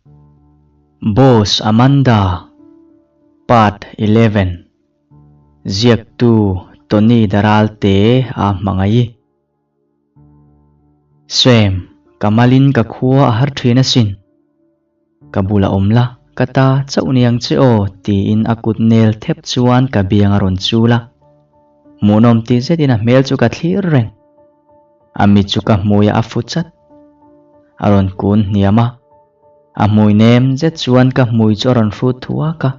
Boss Amanda Part 11 Ziaktu Tony Daralte a hmangaih. Sam, ka malin ka khua a har thin asin. Ka bula awm la, ka ta chauh niang che aw tiin a kut nel thep chuan ka biang a rawn chul a. Hmuhnawm ti zetin a hmel chu ka thlir reng. A mit chu ka hmuiah a fu chat. A rawn kun hniam a. A hmui nem zet chuan ka hmui chu a rawn hrut thuak a.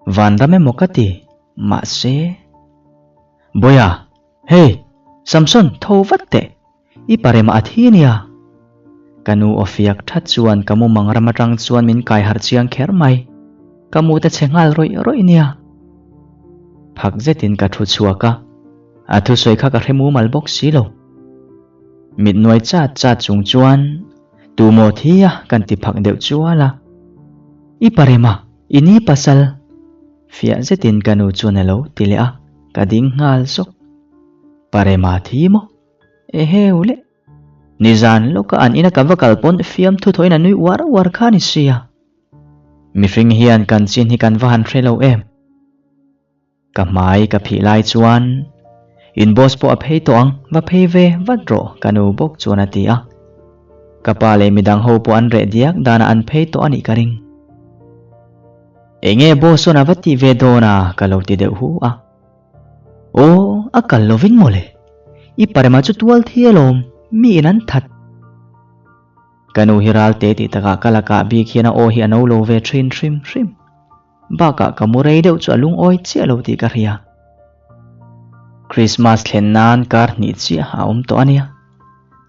Vanram emaw ka ti, mahse. Bawiha, hei, Samson, tho vat teh! I paremah a thi nia. Ka nu aw fiak that chuan ka mumang ram atang chuan min kai harh chiang kher mai. Ka mu te chhe nghal rawih rawih nia. Phak zetin ka thu chhuak a, a thusawi kha ka hre mumal bawk si lo. Mit nuai chat chat chung chuan tu maw thi a kan ti phak deuh chual a. I paremah i ni pasal. Fiah zetin ka nu chuan a lo ti leh a, ka ding nghal zawk. Paremah thi maw? Eheu le. Nizan lawka an ina ka va kal pawn fiamthu thawhin a nui uar uar kha ni sia. Mihring hian kan chin hi kan va han hre lo em. Ka hmai ka phih lai chuan in boss pawh a phei tawh ang, va phei ve vat rawh ka nu bawk chuan a ti a. Ka pa leh midang ho pawh an reh diak danah an phei tawh a nih ka ring. Enge boss chuan a va tih ve dawn a ka lo ti deuh hu a. Aw, a kal lovin mawle. I parema chu tual thi alawm, mi in an that. Ka nu hi ralte tih takah ka lakah bik hian a aw hi a no lo ve thin hrim hrim. Bakah ka mu rei deuh chu a lungawi chiah lo tih ka hria. Christmas thlen nan kar hnih chiah a awm tawh a nia.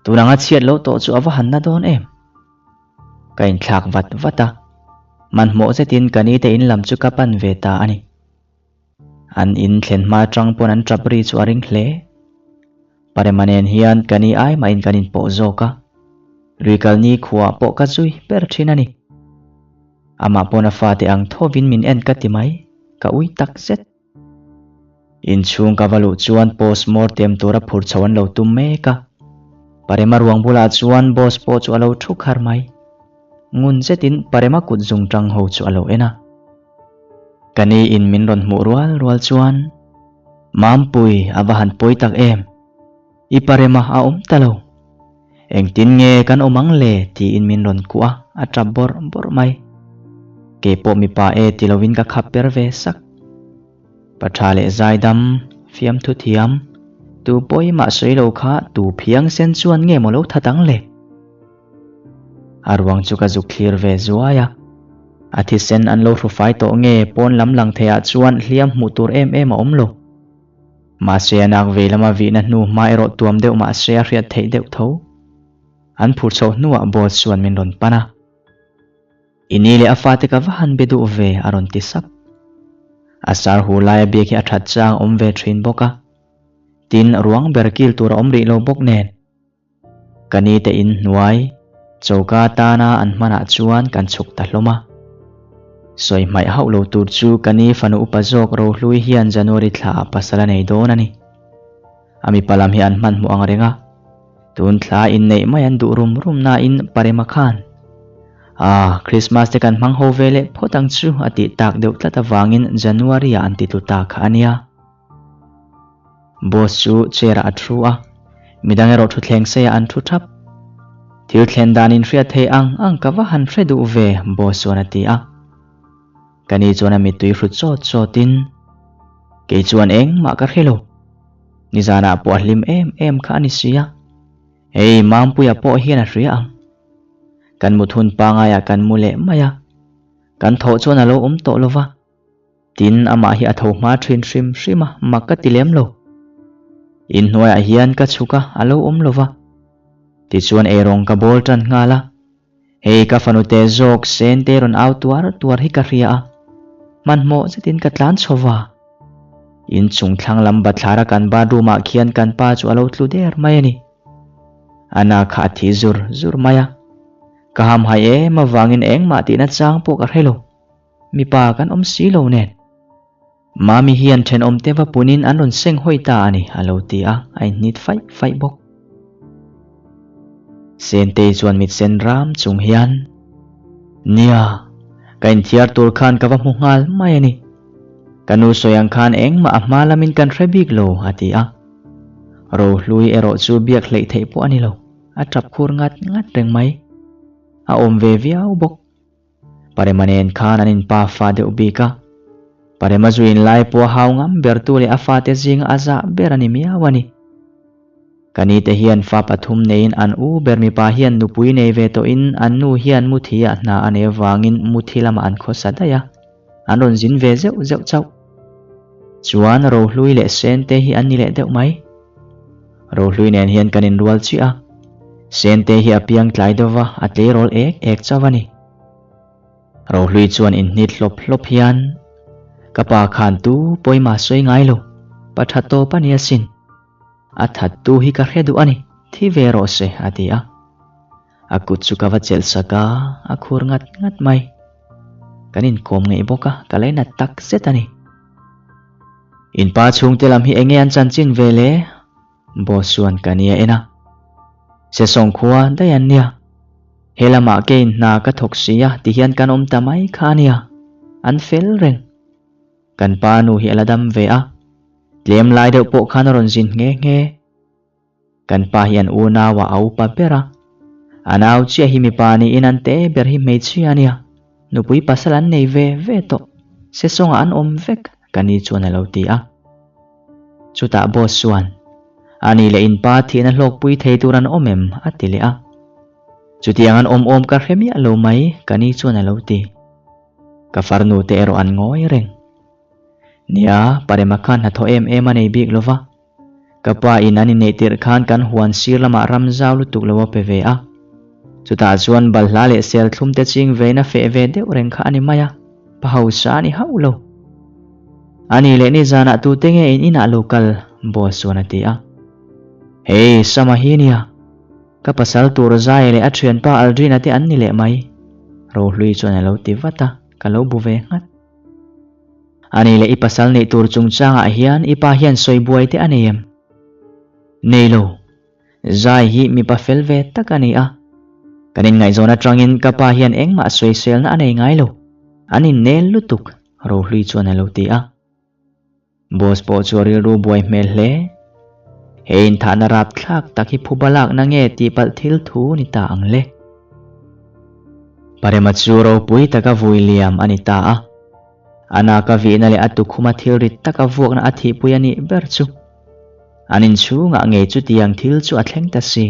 Tun anga chhiat loh tawh chu a va han na dawn em. Ka inthlak vat vat a, hmanhmawh zetin ka nite in lam chu ka pan ve ta a ni. An in thlen hma atang pawn an tap ri chu a ring hle. Parema nen hian ka ni ai mahin kan inpawh zawk a, Luikalni khuaah pawh ka zui ber thin a ni. Amah pawn a fate ang thovin min en ka ti mai, ka ui tak zet. Inchhung ka va luh chuan post mortem tura phur chho an lo tum mek a. Parema ruang bulah chuan boss pawh chu a lo thu khar mai. Ngun zetin Parema kut zungtang ho chu a lo en a. Ka ni in min rawn hmuh rual rual chuan, Mampui a va han pawi tak em? I parema a awm ta lo. Engtin nge kan awm ang le? tiin min rawn kuah a, a tap bawrh bawrh mai. Keipawh mipa e ti lovin ka khap per ve sak. Pa tha leh zaidam, fiamthu thiam, tu pawimah sawi lo kha tu phiang sen chuan nge maw lo that ang le? A ruang chu ka zuk thlir ve zuai a. A thisen an lo hrufai tawh nge pawn lam lang theiah chuan hliam hmuh tur em em a awm lo. Mahse a nak vei lama vihna hnu hma erawh tuam deuh mahse a hriat theih deuh tho. An phur chhoh hnuah boss chuan min rawn pan a. I ni leh a fate ka va han be duh ve a rawn ti sap. A sar hu laia biak hi a that chang awm ve thin bawk a. Tin, ruang ber kil tur a awm rih lo bawk nen. Ka ni te in hnuai, choka tana an hmanah chuan kan chhuk ta hlawm a. Sawi hmaih hauh lo tur chu ka ni fanu upa zawk Rohlui hian January thlaah pasal a nei dawn a ni. A mipa lam hi an hmanhmawh ang reng a, tun thla inneih mai an duh rum rum nain Parema khan, Ah, Christmas te kan hmang ho ve leh phawt ang chu a tih tak deuh tlat avangin January-ah an ti tlu ta kha a nia. Boss chu chair ah a thu a, midang erawh thutthleng sei ah an thu thap. Thil thlen dan in hriat thei ang ang ka va han hre duh ve, boss chuan a ti a. Ka ni chuan a mittui hrut chawt chawt in, Kei chuan engmah ka hre lo. Nizanah pawh a hlim em em kha a ni si a. Hei Mampuia pawh hian a hria ang. Kan mut hun pangaiah kan mu leh mai a, kan thawh chuan a lo awm tawh lo va. Tin, amah hi a tho hma thin hrim hrim a, mak ka ti lem lo. Inhnuaiah hian ka chhuk a, a lo awm lo va. Tichuan eirawng ka bawl tan nghal a. Hei ka fanu te zawk sen te rawn au tuar tuar hi ka hria a. Hmanhmawh zetin ka tlan chho va. Inchung thlang lam bathlara kan bathroom ah khian kan pa chu a lo tlu der mai a ni. A na kha a thi zur zur mai a. Ka hamhai em avangin engmah tihna chang pawh ka hre lo. Mipa kan awm si lo nen. Mami hian thenawmte va punin an rawn seng hawi ta a ni, a lo ti a, a inhnit faih faih bawk. Sentei chuan mit sen ram chung hian, Nia, ka inthiar tur khan ka va hmu nghal mai a ni. Ka nu sawi ang khan engmah a hma lamin kan hre bik lo, a ti a. Rohlui erawh chu biak hleih theih pawh a ni lo, a tap khur ngat ngat reng mai. A awm ve viau bawk. Parema nen khan an inpa fa deuh bik a. Parema zu inlai pawh a hau ngam bertu leh a fate zinga a zah ber a ni miau a ni. Ka ni te hian fa pathum neiin an u ber mipa hian nupui nei ve tawhin an nu hian muthi ah hna a nei avangin muthi lamah an khawsa daih a, an rawn zin ve zeuh zeuh chauh. Chuan Rohlui leh Sente hi an ni leh deuh mai. Rohlui nen hian kan inrual chiah a, Sente hi a piang tlai deuh va, a tleirawl ek ek chauh a ni. Rohlui chuan inhnit hlawp hlawp hian, Ka pa khan tu pawimah sawi ngai lo, pa tha tawp a ni asin. A thattu hi ka hre duh a ni, thi ve rawh se, a ti a. A kut chu ka va chelh sak a, a khur ngat ngat mai. Kan inkawm ngeih bawk a, ka lainat tak zet a ni. In pa chhungte lam hi enge an chanchin ve le? Boss chuan ka nia en a. Sesawng khua daih an nia. He lamah keiin hna ka thawk si a tihian kan awm ta mai kha a nia. An fel reng. Kan pa nu hi a la dam ve a, tlem lai deuh pawh khan a rawn zin nghe nghe. Kan pa hi an unauah a upa ber a, a nau chiah hi mipa niin an te ber hi hmeichhia a nia, nupui pasal an nei ve ve tawh, sesawngah an awm vek ka ni chuan a lo ti a. Chutah boss chuan, Ani leh in pa thihna hlawkpui thei tur an awm em? a ti leh a. Chutiang an awm awm ka hre miah lo mai ka ni chuan a lo ti. Ka farnu te erawh an ngawi reng. Nia, Parema khan hnathawh em em a nei bik lo va. Ka pa in an inneih tirh khan kan huan sir lamah ram zau lutuk lo a pe ve a. Chutah chuan balhla leh serthlum te ching vein a feh ve deuh reng kha a ni mai a, pa hausa a ni hauh lo. A nih leh nizanah tute nge in inah lo kal? Boss chuan a ti a. Hei, Sama hi nia. Ka pasal tur Zai leh a thianpa Aldrina te an ni leh mai. Rohlui chuan a lo ti vat a, ka lo bu ve nghat. Ani leh i pasal neih tur chungchangah hian i pa hian sawi buai te a nei em? Nei lo. Zai hi mipa fel ve tak a ni a. Kan inngaihzawn atangin ka pa hian engmah sawiselna a nei ngai lo. An innel lutuk, Rohlui chuan a lo ti a. Boss pawh chu a rilru buai hmel hle. He inthahna rapthlak tak hi phuba lakna nge tih palh thil thu ni ta ang le. Parema chu ropui taka vui liam a ni ta a. A naka vihna leh a tukhuma thil rit taka vuakna a thihpui a nih ber chu. An inchhungah ngei chutiang thil chu a thleng ta si.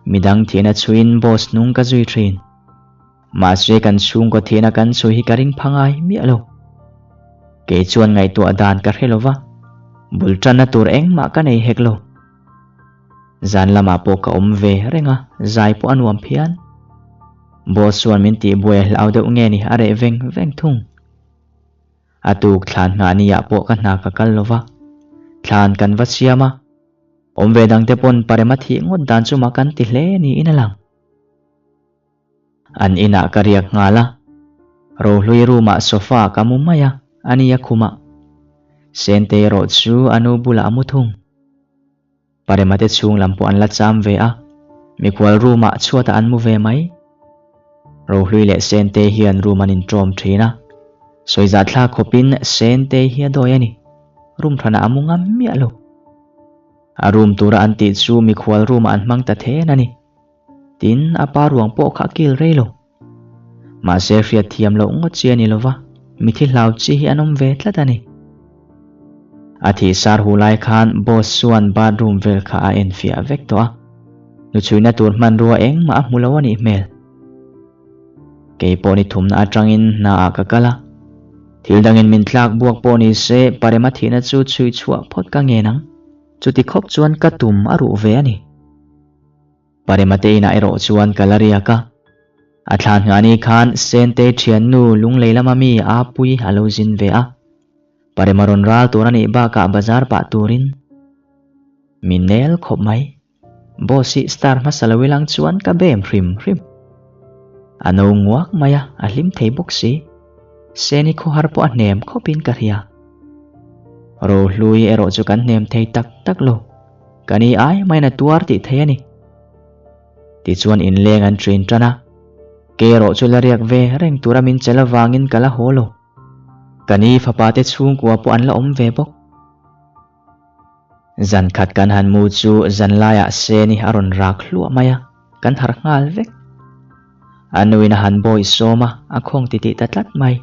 Midang thihna chhuiin boss hnung ka zui thin. Mahse kan chhungkaw thihna kan chhui hi ka ring pha ngai miah lo. Kei chuan ngaihtuah dan ka hre lo va, bul tanna tur engmah ka nei hek lo. Zan lamah pawh ka awm ve reng a, zai pawh a nuam phian. Boss chuan min tihbuai a hlau deuh nge ni a reh veng veng thung. A tuk thlan nghah niah pawh ka hna ka kal lo va, thlan kan va siam a. Awm ve dangte pawn parema thih ngawt dan chu mah kan ti hle niin a lang. An inah ka riak nghal a, Rohlui room ah sofa ah ka mu mai a, a ni a khumah. Sente erawh chu a nu bulah a mu thung. Parema te chhung lam pawh an la cham ve a, mikhual room ah chhuatah an mu ve mai. Rohlui leh Sente hian room an inṭawm ṭhin a, sawiza thlak khawpin Sente hi a dawi a ni, room hranah a mu ngam miah lo. A room tura an tih chu mikhual room ah an hmang ta then a ni. Tin, a pa ruang pawh kha a kil rei lo. Mahse, hriat thiam loh ngawt chi a ni lova, mithi hlau chi hi an awm ve tlat a ni. A thih sar hu lai khan boss chuan bathroom vel kha a enfiah vek tawh a, hnuchhuina tur hmanrua engmah a hmu lo a nih hmel. Kei pawh ni thumna atangin hna ah ka kal a, thil dangin min tlak buak pawh ni se Parema thihna chu chhui chhuah phawt ka ngen ang. Chuti khawp chuan ka tum a ruh ve a ni. Paremate inah erawh chuan ka la riak a. A thla nghahni khan Sente thiannu lunglei lama mi Apui a lo zin ve a. Parema rawn ral tur a nih bakah bazar pah turin mi nel khawp mai. Boss hi star hmasa lo ilang chuan ka bem hrim hrim. A no nguak mai a, a hlim thei bawk si. Seni khawhar pawh a hnem khawpin ka hria. Rohlui erawh chu kan hnem thei tak tak lo. Ka ni ai maiin a tuar tih thei a ni. Tichuan inleng an train tan a. Ke erawh chu la riak ve reng tura min chelh avangin ka la haw lo. Ka ni fapa te chhungkua pawh an la awm ve bawk. Zan khat kan han mu chu zan laiah Seni a rawn rak hluah mai a, kan harh nghal vek. A nuin a han bawi sawm a, a khawng titih ta tlat mai.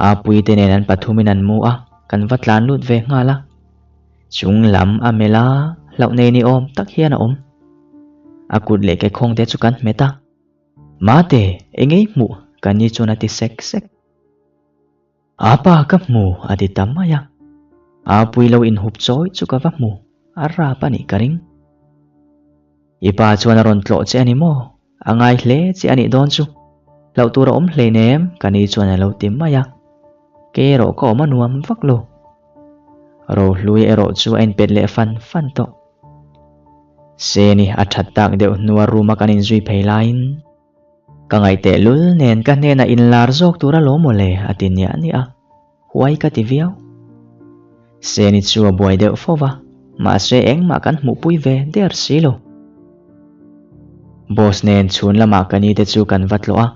A puite nen an pathumin an mu a, kan va tlan lut ve nghal a. Chung lam a melh a, hlauh nei ni awm tak hian a awm. A kut leh ke khawng te chu kan hmet a. Mate, eng ei hmuh? Ka ni chuan a ti sek sek. A pa ka hmu a ti ta mai a. A pui lo inhup chawi chu ka va hmu, a rap a nih ka ring. I pa chuan a rawn tlawh che a ni maw? A ngai hle che a nih dawn chu. Hlauh tur a awm hleinem, ka ni chuan a lo ti mai a. Ke erawh ka awm a nuam vak lo. Rohlui erawh chu a inpet leh fan fan tawh. Seni a that tak deuh hnua room a kan inzui phei laiin ka ngaih lul nen ka hnenah inlar zawk tur a lawm mawle a ti niah niah a, huai ka ti viau. Seni chu a buai deuh fo va, mahse engmah kan hmuhpui ve der si lo. Boss nen chhun lamah ka ni te chu kan va tlawh a,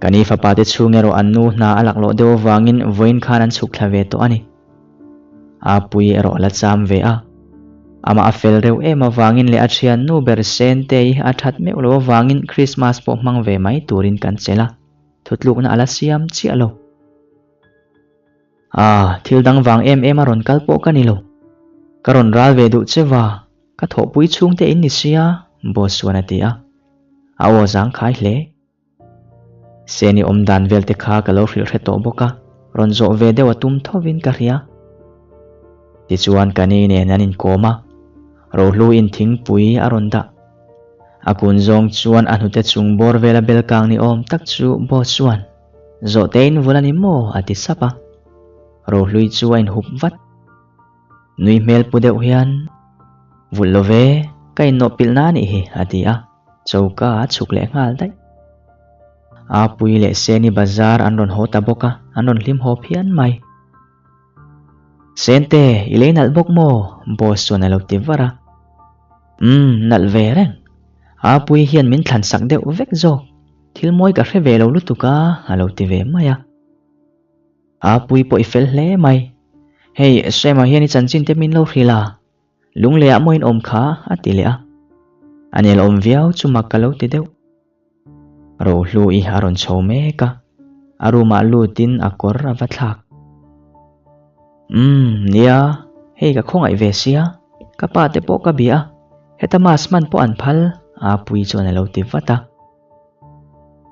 ka ni fapa te chhung erawh an nu hna a laklawh deuh avangin vawiin khan an chhuk thla ve tawh a ni. A pui erawh a la cham ve a. Amah a fel reuh em avangin leh a thiannu ber Sentei a that meuh loh avangin Christmas pawh hmang ve mai turin kan chelh a, thutlukna a la siam chiah lo. Ah, thil dang vang em em a rawn kal pawh ka ni lo. Ka rawn ral ve duh che va, ka thawhpui chhungte in ni sia, Boss chuan a ti a. A aw zangkhai hle. Seni awm dan vel te kha ka lo hrilh hre tawh bawk a, rawn zawh ve deuh a tum thovin ka hria. Tichuan ka ni nen an inkawm a, Rohlu in thingpui a rawn dah. A kun zawng chuan a hnute chung bawr vela bel kang ni awm tak chu boss chuan, Zawhte in vul a ni maw? a ti sap a. Rohlui chu a inhup vat. Nui hmel pu deuh hian, Vulh lo ve, ka innawh pilh na anih hi, a ti a. Choka a chhuk leh nghal daih. Apui leh Seni bazar an rawn haw ta bawk a, an rawn hlim haw phian mai. Sente, i lei nalh bawk maw? Boss chuan a lo ti var a. Umm, nalh ve reng. Apui hian min thlan sak deuh vek zawk. Thil mawi ka hre ve lo lutuk a, a lo ti ve mai a. Apui pawh i fel hle mai. Hei, Sema hian i chanchin te min lo hrilh a. Lungleiah maw in awm kha? a ti leh a. A nel awm viau chu mak ka lo ti deuh. Rohlu i a rawn chho mek a, a room ah lutin a kawr a va thlak. Umm, nia, hei ka khawngaih ve sia, ka pa te pawh ka bia a, heta mass hman pawh an phal, Apuii chuan a lo ti vat a.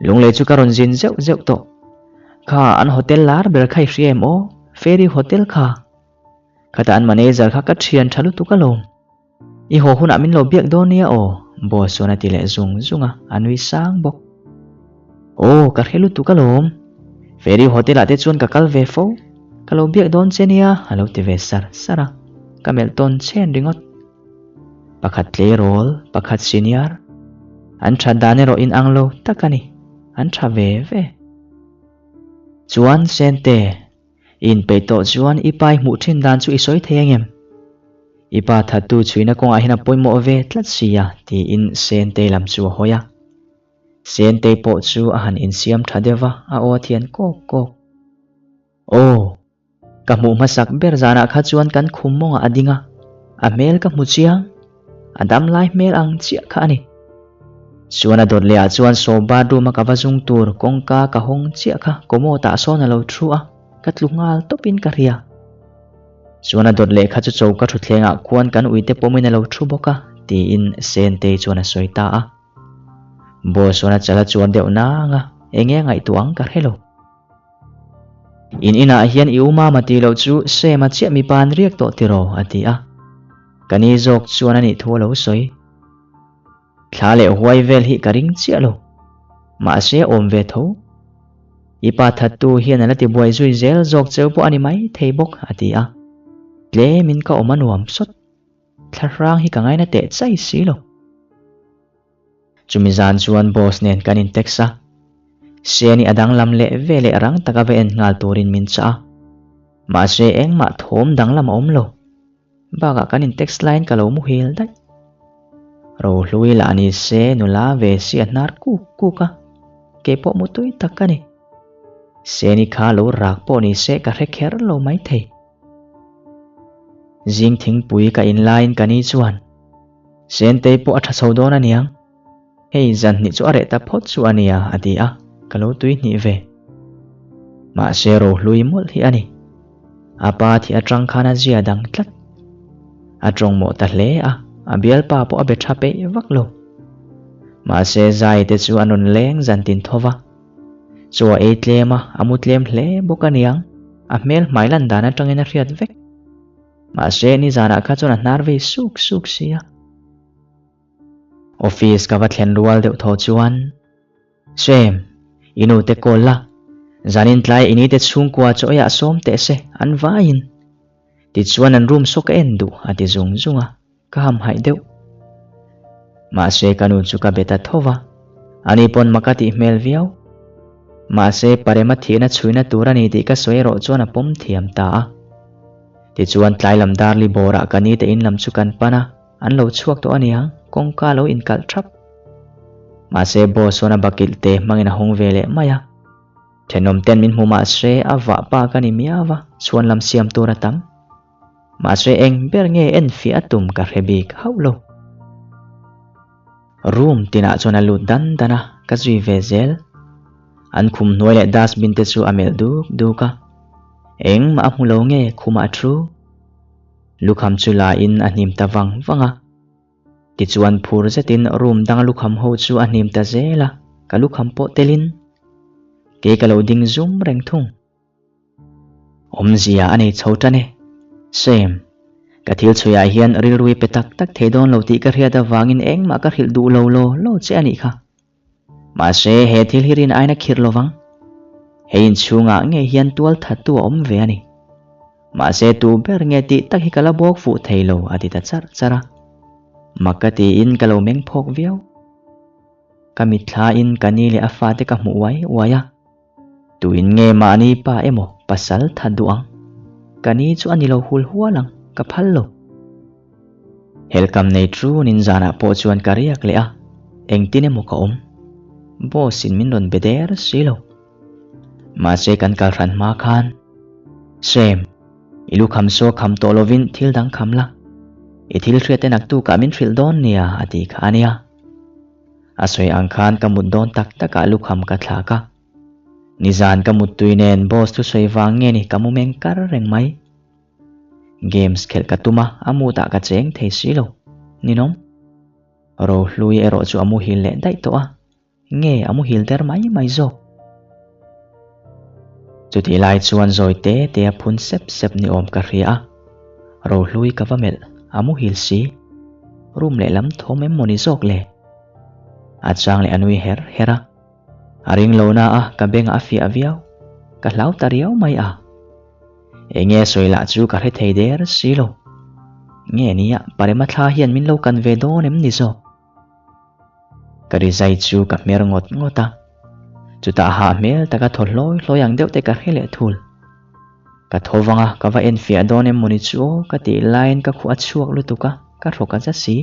Lunglei chu ka rawn zin zeuh zeuh tawh. Kha an hotel lar ber kha i hria em aw, Fairy Hotel kha. Khata an manager kha ka thian tha lutuk alawm. I haw hunah min lo biak dawn nia aw, boss chuan a ti leh zung zung a, a nui sang bawk. Aw, ka hre lutuk alawm. Ferry hotel ah te chuan ka kal ve fo. Ka lo biak dawn che nia, a lo ti ve sar sar a. Ka melh tawn chen ringawt. Pakhat tleirawl, pakhat senior. An that dan erawh inang lo tak a ni. An tha ve ve. Chuan Sente, I inpeih tawh chuan i pa i hmuh thin dan chu i sawi thei ang em? I pa thattu chhuina kawngah hian a pawimawh ve tlat si a, tiin Sentei lam chu a hawi a. Sentei pawh chu a han insiam tha deuh va, a aw a thian kawk kawk. Aw, ka hmuh hmasak ber zanah kha chuan kan khum mawngah a ding a, a hmel ka hmu chiang. A dam lai hmel ang chiah kha a ni. Chuan a dawt leh ah chuan saw bathroom a ka va zung tur kawngka ka hawng chiah kha commode ah sawn a lo thu a, ka tlu nghal tawp in ka hria. Chuan a dawt leh kha chu choka thutthleng ah khuan kan uite pawm in a lo thu bawk a, tiin Sentei chuan a sawi ta a. Boss chuan a chal a chuan deuh nang a, enge a ngaihtuah ang ka hre lo. In inah hian i u mama tih loh chu Sema chiah mipa an riak tawh tiraw? a ti a. Ka ni zawk chuan a nih thu a lo sawi. Thla leh huai vel hi ka ring chiah lo. Mahse awm ve tho. I pa thattu hian a la tibuai zui zel zawk cheu pawh a ni mai thei bawk, a ti a. Tlemin ka awm a nuam sawt. Thla hrang hi ka ngaina teh chai si lo. Chumi zan chuan boss nen kan in text a. Seni a danglam leh ve leh rang taka va en nghal turin min chah a. Mahse engmah thawm danglam a awm lo. Bakah kan in text laiin ka lo muhil daih. Rohlui lah ni se nula ve si a hnar kuk kuk a. Keipawh mutui tak ka ni. Seni kha lo rak pawh ni se ka hre kher lo maithei. Zing thingpui ka in laiin ka ni chuan, Sentei pawh a tha chho dawn a niang. Hei zan hnih chu a reh ta phawt chu a nia a ti a, ka lo tui hnih ve. Mahse rohlui mawlh hi a ni. A pa thih atang khan a zia dang tlat. A tawngmawh ta hle a, a bialpa pawh a be tha peih vak lo. Mahse zai te chu a rawn leng zan tin tho va. Chaw a ei tlem a, a mu tlem hle bawk a niang, a hmel hmai lan dan atangin a hriat vek. Mahse nizanah kha chuan a hnar vei suk suk si a. Office ka va thlen rual deuh tho chuan, Sam, i nu te call la, zanin tlai i ni te chhungkua chaw eiah sawm teh se, an vaiin. Tichuan an room saw ka en duh a ti zung zung a, ka hamhaih deuh. Mahse ka nu chu ka be ta tho va, ani pawn mak a tih hmel viau. Mahse parema thihna chhuina tur a ni tih ka sawi erawh chuan a pawm thiam ta a. Tichuan tlai lam darli bawrah ka ni te in lam chu kan pan a. An lo chhuak tawh a niang, kawngka lo inkalh thap. Mahse boss chuan a bakilh te hmangin a hawng ve leh mai a. Thenawm ten min hmu mahse a vah pa ka ni miau a, chhuan lam siam tur a tam. Mahse eng ber nge enfiah a tum ka hre bik hauh lo. Room tinah chuan a lut dan dan a, ka zui ve zel. An khum hnuai leh dustbin te chu a melh duk duk a. Engmah a hmu lo nge khumah a thu. Lukham chu la in a hnim ta vang vang a. Tichuan phur zetin room danga lukham ho chu a hnim ta zel a, ka lukham pawh telin kei ka lo ding zum reng thung. Awmzia a nei chho tan e. Sam, ka thil chhuiah hian rilrui pe tak tak thei dawn lo tih ka hriat avangin engmah ka hrilh duh lo law law che a nih kha. Mahse he thil hi rin aina khirh lovang. Hei inchhungah ngei hian tual thattu a awm ve a ni. Mahse tu ber nge tih tak hi ka la bawk fuh thei lo a ti ta charh charh a. Mak ka tiin ka lo meng phawk viau. Ka mitthlain ka ni leh a fate ka hmuh uai uai a. Tuin nge mahni pa emaw pasal that duh ang? Ka ni chu a ni lo hul hual ang, ka phal lo. Helkam nei trunin zanah pawh chuan ka riak leh a, engtin emaw ka awm. Boss in min rawn be der si lo. Mahse kan kal hran hma khan, Sam, i lu kham saw kham tawh lovin thil dang kham la. I thil hriat te naktukah min hrilh dawn nia a ti kha a nia. A sawi ang khan ka mut dawn tak takah lukham ka thlak a. Nizan ka muttui nen boss thusawi vang nge ni ka mu meng kar reng mai. Games khelh ka tum a, a mutah ka cheng thei si lo. Ninawm. Rohlui erawh chu a muhil leh daih tawh a, nge a muhil der mai mai zawk. Chutih lai chuan zawi te te a phun sep sep ni awm ka hria a, Rohlui ka va melh, a muhil si. Room lehlam thawm em mawni zawk le? A chang leh a nui her her a. A ring lo na a, ka bengah a fiah viau. Ka hlau ta riau mai a. Enge sawi lah chu ka hre thei der si lo. Nge nia, Parema thla hian min lo kan ve dawn em ni zawk? Ka rizai chu ka hmer ngawt ngawt a. Chutah hah hmel taka thaw hlawi hlawi ang deuh te ka hre leh thul. Ka tho vang a, ka va enfiah dawn em mawni chu aw ka tih laiin ka khuh a chhuak lutuk a, ka hrawk a za si.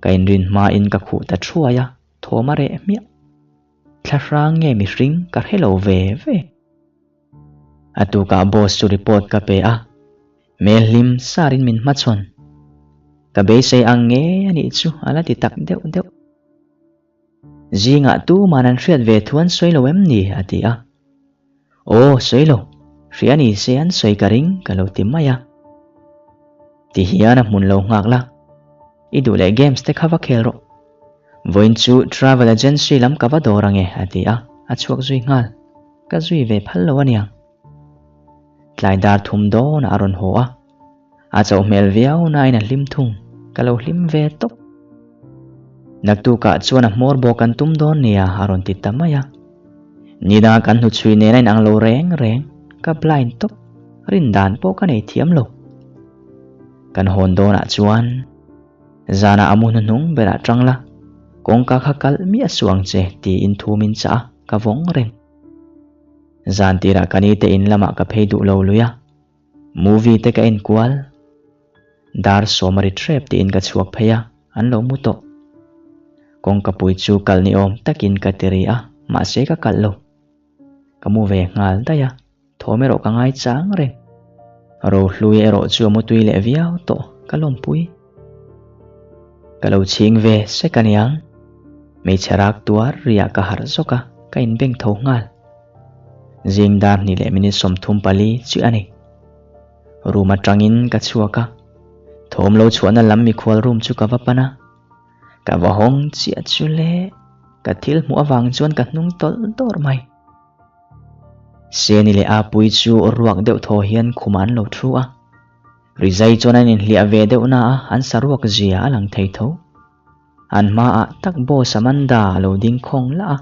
Ka inrin hmain ka khuh ta thuai a, thawm a reh hmiah. Thla hrang nge mihring ka hre lo ve ve. A tukah boss chu report ka pe a, hmel hlim sarin min hmachhawn. Ka beisei ang nge a nih chu a la ti tak deuh deuh. Zingah tuman an hriat ve thu an sawi lo em ni? a ti a. Aw, sawi lo. Hria ni se an sawi ka ring ka lo ti mai a. Ti hian a hmun lo nghak la. I duh leh games te kha va khel rawh. Vawiin chu travel agency lam ka va dawr ange a ti a, a chhuak zui nghal. Ka zui ve phal lo aniang. Tlai dar thum dawnah a rawn haw a. A chauh hmel viau nain a hlim thung, ka lo hlim ve tawp. Naktukah chuan a hmawr bawk kan tum dawn nia a rawn ti ta mai a. Nidanga kan hnuchhui nen a inang lo reng reng, ka blind tawp, rin dan pawh ka nei thiam lo. Kan hawn dawnah chuan zanah a mu hnuhnung berah tang la, kawngka kha kalh miah suh ang che tiin thu min chah a, ka vawng reng. Zan tirah ka nite in lamah ka phei duh lo lui a. Movie te ka en kual. Dar sawm a ri threp tiin ka chhuak phei a, an lo mu tawh. Kawngka pui chu kal ni awm takin ka ti ri a, Mahse ka kalh lo. Ka mu ve nghal daih a, thawm erawh ka ngai chang reng. Rohlui erawh chu a mu tui leh viau tawh, ka lawmpui. Ka lo chhing ve sek a niang. Hmeichhe rak tuar riah ka harh zawk a, ka inbeng tho nghal. Zing dar hnih leh minute 34 chiah a ni. Room atangin ka chhuak a, thawm lo chhuahna lam mikhual room chu ka va pan a. Ka va hawng chiah chu le, ka thil hmuh avang chuan ka hnung tawlh dawr mai. Seni leh Apui chu ruak deuh thaw hian khumah an lo thu a. Rizai chuan an inhliah ve deuh na a, an saruak zia a lang thei tho. An hmaah tak Boss Amanda a lo ding khawng lah a,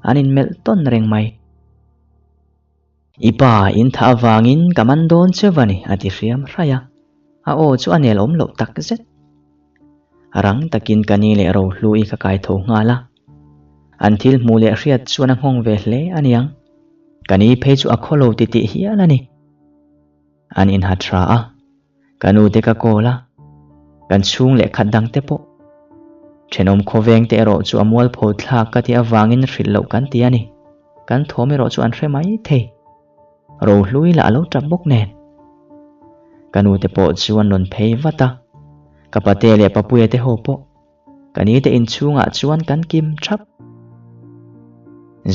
an inmelh tawn reng mai. I pa in thah avangin ka man dawn che va ni a ti hriam hraih a, a aw chu a nel awm loh tak zet. Rang takin ka ni leh Rohlui ka kai tho nghal a, an thil hmuh leh hriat chuan a nghawng ve hle a niang. Ka ni phei chu a khaw lo titih hial a ni. An inha tha a, ka nu te ka call a, kan chhung leh khat dang te pawh. Thenawm khawveng te erawh chu a mualpho thlak ka tih avangin hrilh loh kan ti a ni. Kan thawm erawh chu an hre mai thei. Rohlui lah a lo tap bawk nen. Ka nu te pawh chu an rawn phei vat a, ka pate leh papuia te ho pawh. Ka ni te inchhungah chuan kan kim thap.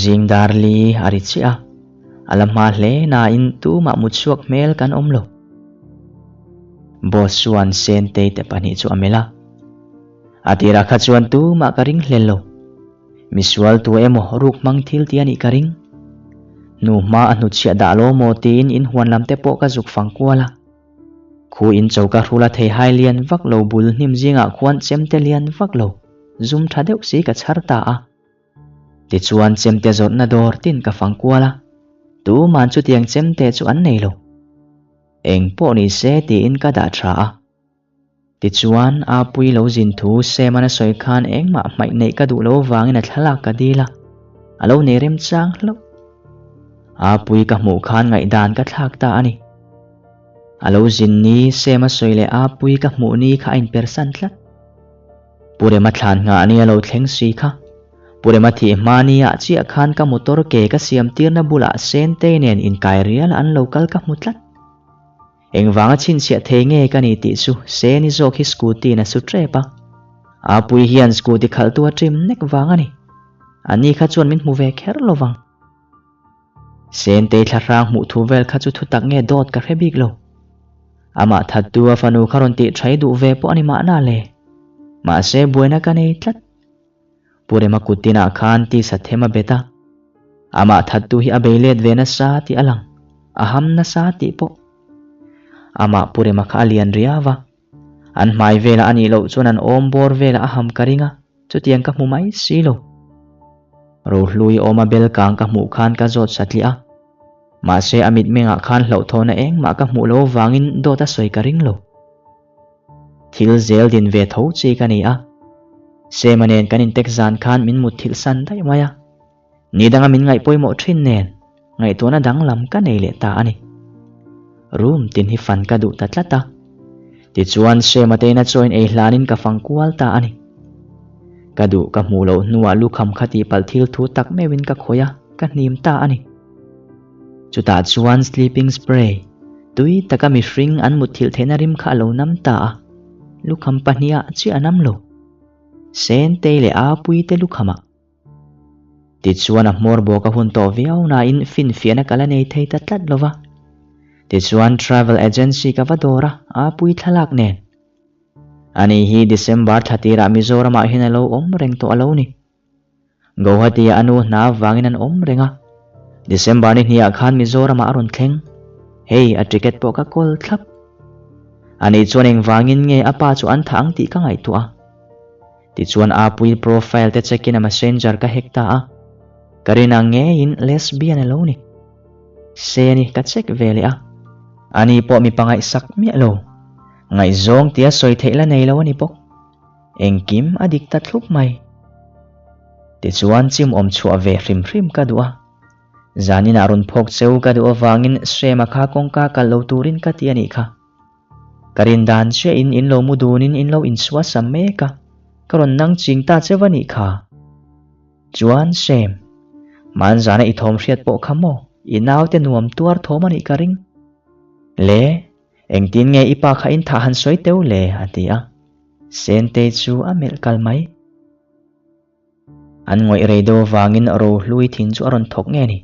Zing dar li a ri chiah a, a la hma hle nain tumah mutchhuak hmel kan awm lo. Boss chuan Sentei te pahnih chu a melh a, a tirah kha chuan tumah ka ring hlel lo. Misual tu emaw ruk hmang thil ti a nih ka ring. Hnu hma a hnutchhiah dah lo maw tiin inhuan lam te pawh ka zuk fang kual a. Khu in choka hrula thei hai lian vak lo bul hnim zingah khuan chemte lian vak lo zum tha deuh si ka chhar ta a. Tichuan chemte zawrhna dawr tin ka fang kual a, tuman chutiang chemte chu an nei lo. Eng pawh ni se tiin ka dah tha a. Tichuan Apui lo zin thu Seman a sawi khan engmah hmaih neih ka duh lo avangin a thlalak ka dil a, a lo nei remchang hlauh. Apui ka hmuh khan ngaihdan ka thlak ta a ni. A lo zin ni Sema sawi leh Apui ka hmuh ni kha a inpersan tlat. Pu Rema thlan nghah ni a lo thleng si kha. Pu Rema thih hma ni ah chiah khan ka motor ke ka siam tirna bulah Sentei nen inkai rial an lo kal ka hmu tlat. Engvanga chhinchhiah thei nge ka ni tih chu Seni zawk hi scooty in a su tep a. Apui hian scooty khalhtu a trim nek vang a ni. Ani kha chuan min hmu ve kher lo vang. Sentei thlahrang hmuh thu vel kha chu thutak nge dawt ka hre bik lo. Amah thattu a fanu kha rawn tih thai duh ve pawh a ni mahna le. Mahse buaina ka nei tlat. Pu Rema kut tinah khan tisa them a bet a. Amah thattu hi a bei let ve nasa tih a lang. A ham nasa tih pawh. Amah Pu Rema kha a lian riau a. An hmai velah a nih loh chuan an awm bawr velah a ham ka ring a, chutiang ka hmu mai si lo. Rohlui awma bel kang ka hmuh khan ka zawt satliah a, mahse a mitmengah khan hlauhthawhna engmah ka hmuh lo avangin dawt a sawi ka ring lo. Thil zel din ve tho chi ka ni a, Sema nen kan intek zan khan min mutthilh san daih mai a. Ni danga min ngaih pawimawh thin nen ngaihtuahna danglam ka nei leh ta a ni. Room tin hi fan ka duh ta tlat a. Tichuan Sema teina chaw in ei hlanin ka fang kual ta a ni. Ka duh ka hmuh loh hnuah lukham kha tihpalh thil thu tak meuhin ka khawih a, ka hnim ta a ni. Chutah chuan sleeping spray tui taka mihring an mutthilh theihna rim kha a lo nam ta a, lukham pahniha chiah a nam lo. Sentei leh Apuii te lukhamah. Tichuan a hmawr bawk a hun tawh viau nain finfiahna ka la nei thei ta tlat lo va. Tichuan travel agency ka va dawr a, Apui thlalak nen. Ani hi December thla tirah Mizoramah hian a lo awm reng tawh a lo ni. Guwahati ah a nu hna avangin an awm reng a. December ni hniah khan Mizoramah a rawn thleng. Hei a ticket pawh ka kawl thlap. Ani chuan engvangin nge a pa chu an thah ang tih ka ngaihtuah a. Tichuan Apuii profile te check in a messenger ka hack ta a, ka rin ang ngeiin lesbian a lo ni. Seni ka check ve leh a, ani pawh mipa ngaihsak miah lo, ngaihzawng tia sawi theih la nei lo a ni bawk. Engkim a dik ta thlup mai. Tichuan chim awm chhuah ve hrim hrim ka duh a, zaninah rawn phawk cheu ka duh avangin Sema kha kawngka kalh lo turin ka ti a nih kha. Ka rin dan chiah in in lo mu dun in in lo insuah sam mek a, ka rawn nang ching ta cheu a nih kha. Chuan Sam, Hmanzana i thawm hriat pawh kha maw i naute nuam tuar thawm a nih ka ring. Le, engtin nge i pa kha in thah han sawi teu le? a ti a. Sentei chu a melh kal mai. An ngawih rei deuh avangin Rohlui thin chu a rawn thawk nge ni?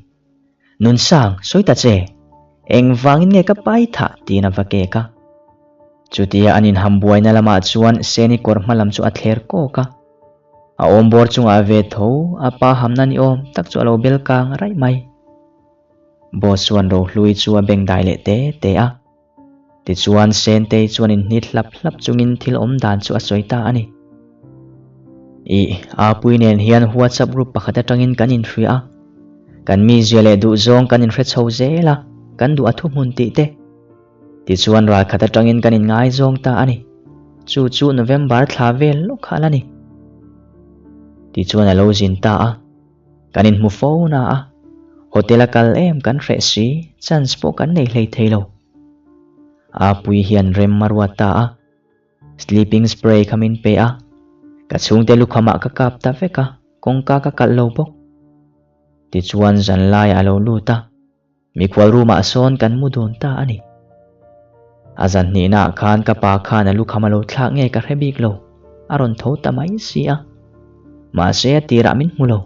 Nunsang, sawi ta che! Engvangin nge ka pai thah? tiin a va kek a. Chutia an inham buaina lamah chuan Seni kawr hma lam chu a thler kawk a. A awmbawr chungah ve tho a pa hamna ni awm tak chu a lo bel kang raih mai. Boss chuan Rohlui chu a beng dai leh te te a. Tichuan Sentei chuan inhnit hlap hlap chungin thil awm dan chu a sawi ta a ni. Ih, Apui nen hian WhatsApp group pakhat atangin kan inhria a. Kan mizia leh duhzawng kan inhre chho zel a, kan duh a thuhmun tih te. Tichuan ralkhat atangin kan inngaizawng ta a ni. Chu chu November thla vel lawk kha a la ni. Tichuan a lo zin ta a. Kan inhmu fo na a, hotel a kal em kan hreh si, chance pawh kan nei hlei thei lo. Apui hian rem a ruat ta a, sleeping spray kha min pe a, ka chhungte lukhamah ka kap ta vek a, kawngka ka kalh lo bawk. Tichuan zanlaiah a lo lut a. Mikhual room ah sawn kan mu dun ta a ni. A zan hnihna ah khan ka pa khan a lukham a lo thlak nge ka hre bik lo, a rawn tho ta mai si a. Mahse a tirah min hmu lo.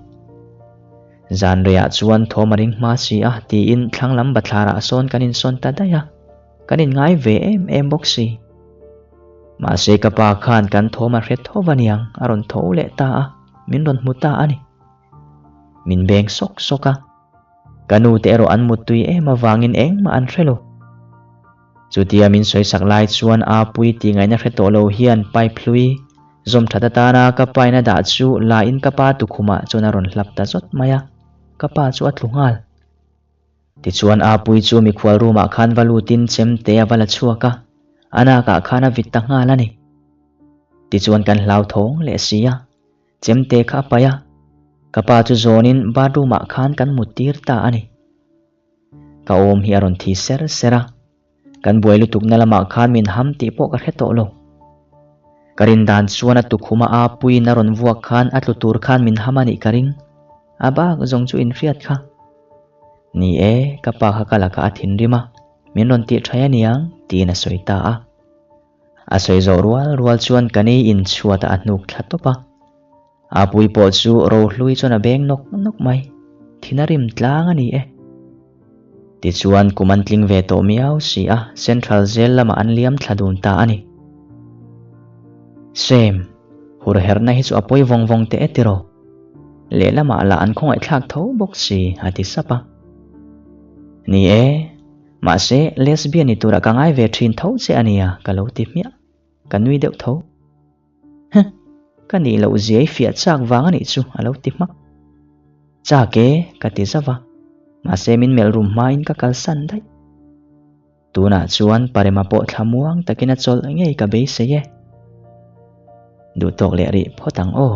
Zan reiah chuan thawm a ring hma si a tiin thlang lam bathlar ah sawn kan insawn ta daih a, kan inngai ve em em bawk si. Mahse ka pa khan kan thawm a hre tho va niang a rawn tho leh ta a, min rawn hmu ta a ni. Min beng sawk sawk a. Ka nu te erawh an muttui em avangin engmah an hre lo. Chutia min sawisak lai chuan Apui tih ngaihna hre tawh lo hian pipe hlui zawm that atana ka paina dah chu la in ka pa tukhumah chuan a rawn hlap ta zawt mai a, ka pa chu a tlu nghal. Tichuan Apui chu mikhual room ah khan va lutin chemte a va la chhuak a, a nakah khan a vit ta nghal a ni. Tichuan kan hlauthawng leh si a. Chemte kha a paih a, ka pa chu zawnin bathroom ah khan kan mut tir ta a ni. Ka awm hi a rawn thi ser ser a, kan buai lutuk na lamah khan min ham tih pawh ka hre tawh lo. Ka rin dan chuan a tukhum a apuiin a rawn vuak khan a tlu tur khan min ham a nih ka ring, a bak zawng chu inhriat kha. Ni e, ka pa kha ka lakah a thinrim a, min rawn tih thaih a niang tiin a sawi ta a. A sawi zawh rual rual chuan ka ni in chhuatah a hnuk thla tawp a. A pui pawh chu Rohlui chuan a beng nawk nawk mai. Thin a rim tlang a ni e. Tichuan kum an tling ve tawh miau si a, Central Jail lamah an liam thla dun ta a ni. Same, hur herhna hi chu a pawi vawng vawng teh e tiraw. Lehlamah lah an khawngaihthlak tho bawk si, a ti sap a. Ni e. Mahse, lesbian ni turah ka ngai ve thin tho che a nia, ka lo ti hmiah. Ka nui deuh tho. Huh! Ka nih loh ziai fiah chak vang a nih chu, a lo ti hmak. Chak e, ka ti zauh a. Mahse, min melh rum hmain ka kalsan daih. Tunah chuan Parema pawh thlamuang takin a chawlh ngei ka beisei e. Duhtawk leh rih phawt ang aw.